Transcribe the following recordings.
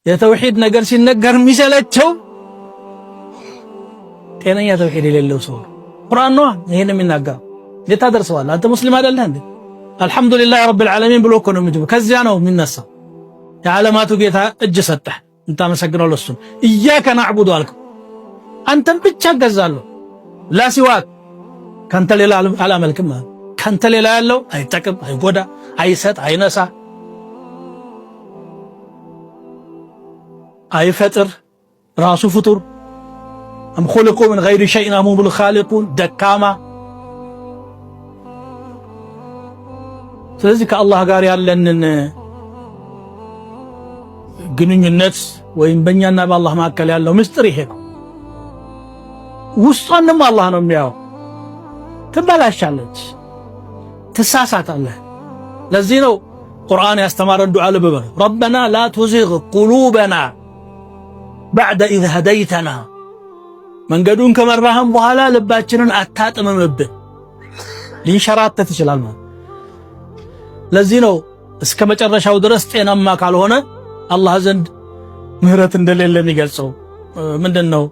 የተውሂድ ነገር ሲነገር የሚሰለቸው ጤነኛ ተውሂድ የሌለው ሰው ነው። ቁርአን ነዋ ይሄን የሚናገረው። እንዴት ታደርሰዋለህ? አንተ ሙስሊም አይደለህ እንዴ? الحمد لله رب العالمين ብሎ እኮ ነው የሚጀምረው። ከዚያ ነው የሚነሳው። የዓለማቱ ጌታ እጅ ሰጠህ እንታመሰግነው ለሱን። إياك نعبد አልከው፣ አንተን ብቻ እገዛለሁ። لا سواك ካንተ ሌላ አላመልክም። ካንተ ሌላ ያለው አይጠቅም፣ አይጎዳ፣ አይሰጥ፣ አይነሳ፣ አይፈጥር፣ ራሱ ፍጡር። أم خلقوا من غير شيء أم هم الخالقون ደካማ። ስለዚህ ከአላህ ጋር ያለንን ግንኙነት ወይም በእኛና በአላህ መካከል ያለው ምስጢር ይሄ ነው። ውስጧንም አላህ ነው የሚያየው። ትበላሻለች፣ ትሳሳታለህ። ለዚህ ነው ቁርአን ያስተማረን ዱዓ ልብ በሉ። ربنا لا تزغ قلوبنا بعد إذ هديتنا፣ መንገዱን ከመራህም በኋላ ልባችንን አታጥምምብን። ሊንሸራተት ይችላል ማለት። ለዚህ ነው እስከ መጨረሻው ድረስ ጤናማ ካልሆነ አላህ ዘንድ ምህረት እንደሌለ የሚገልጸው። ምንድን ነው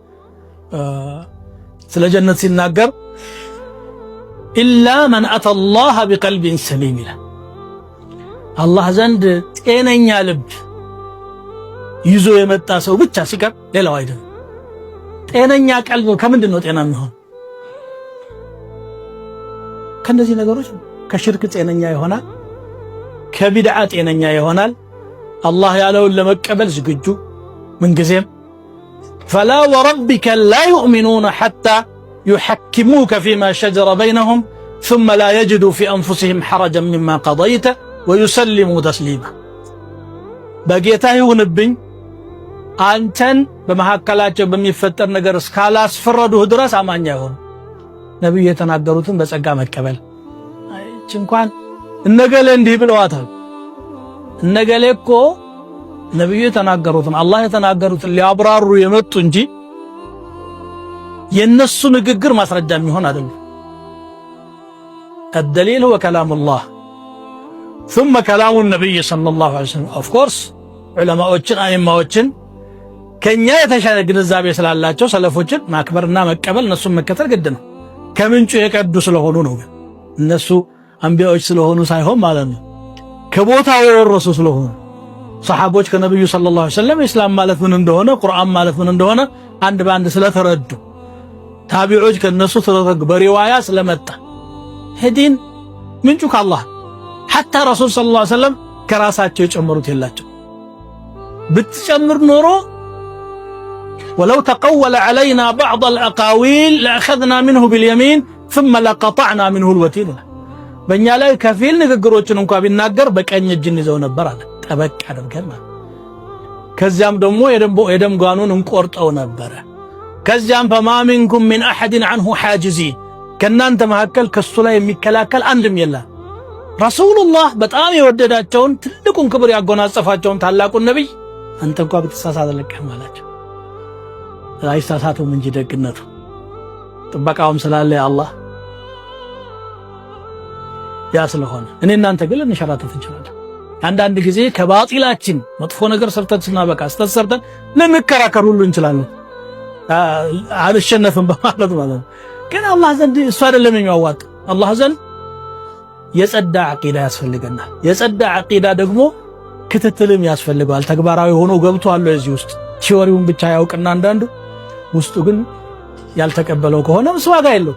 ስለ ጀነት ሲናገር إلا من أتى الله بقلب سليم ይላል። አላህ ዘንድ ጤነኛ ልብ ይዞ የመጣ ሰው ብቻ ሲቀር ሌላው አይደለም። ጤነኛ ቀልብ ከምንድን ነው ጤና የሚሆን? ከእነዚህ ነገሮች ከሽርክ ጤነኛ ይሆናል፣ ከቢድዓ ጤነኛ ይሆናል። አላህ ያለውን ለመቀበል ዝግጁ ምንጊዜም። فلا وربك لا يؤمنون حتى يحكموك فيما شجر بينهم ثم لا يجدوا في أنفسهم حرجا مما قضيت ويسلموا تسليما። በጌታ ይሁንብኝ አንተን በመካከላቸው በሚፈጠር ነገር እስካላስፈረዱህ ድረስ አማኝ አይሆኑ። ነቢዩ የተናገሩትን በጸጋ መቀበል። አይች እንኳን እነገሌ እንዲህ ብለዋታል። እነገሌ እኮ ነቢዩ የተናገሩትን አላህ የተናገሩትን ሊያብራሩ የመጡ እንጂ የነሱ ንግግር ማስረጃ የሚሆን አይደለም። الدليل هو كلام الله ثم كلام النبي صلى الله عليه وسلم። Of course ዑለማዎችን አይማዎችን ከኛ የተሻለ ግንዛቤ ስላላቸው ሰለፎችን ማክበርና መቀበል እነሱን መከተል ግድ ነው። ከምንጩ የቀዱ ስለሆኑ ነው። ግን እነሱ አንቢያዎች ስለሆኑ ሳይሆን ማለት ነው፣ ከቦታው የወረሱ ስለሆኑ። ሰሓቦች ከነቢዩ صلى الله عليه وسلم ኢስላም ማለት ምን እንደሆነ፣ ቁርአን ማለት ምን እንደሆነ አንድ በአንድ ስለተረዱ፣ ታቢዖች ከነሱ ስለተረዱ፣ በሪዋያ ስለመጣ ሄዲን ምንጩ ከአላህ። حتى ረሱል صلى الله عليه وسلم ከራሳቸው የጨመሩት የላቸው። ብትጨምር ኖሮ ولو تقول علينا بعض الأقاويل لأخذنا منه باليمين ثم لقطعنا منه الوتين። በእኛ ላይ ከፊል ንግግሮችን እንኳ ቢናገር በቀኝ እጅ እንይዘው ነበር አለ፣ ጠበቅ አድርገን ማለት። ከዚያም ደግሞ የደም ጓኑን እንቆርጠው ነበረ። ከዚያም فما منكم من أحد عنه حاجزين፣ ከእናንተ መካከል ከሱ ላይ የሚከላከል አንድም የለም። ረሱሉላህ በጣም የወደዳቸውን፣ ትልቁን ክብር ያጎናጸፋቸውን ታላቁን ነቢይ አንተ እንኳ ብትሳሳት አለቅህም አላቸው። አይሳሳቱም እንጂ ደግነቱ ጥበቃውም ስላለ አላህ ያ ስለሆነ እኔ እናንተ ግን ልንሸራተት እንችላለን። አንዳንድ ጊዜ ከባጢላችን መጥፎ ነገር ሰርተን ስናበቃ ስተት ሰርተን ልንከራከር ሁሉ እንችላለን፣ አልሸነፍም በማለት ማለት ነው። ግን አላህ ዘንድ እሱ አይደለም የሚያዋጥ። አላህ ዘንድ የጸዳ አቂዳ ያስፈልገናል። የጸዳ አቂዳ ደግሞ ክትትልም ያስፈልገዋል። ተግባራዊ ሆኖ ገብቷል እዚህ ውስጥ theory ውን ብቻ ያውቅና አንዳንዱ ውስጡ ግን ያልተቀበለው ከሆነ እሱ ዋጋ የለው።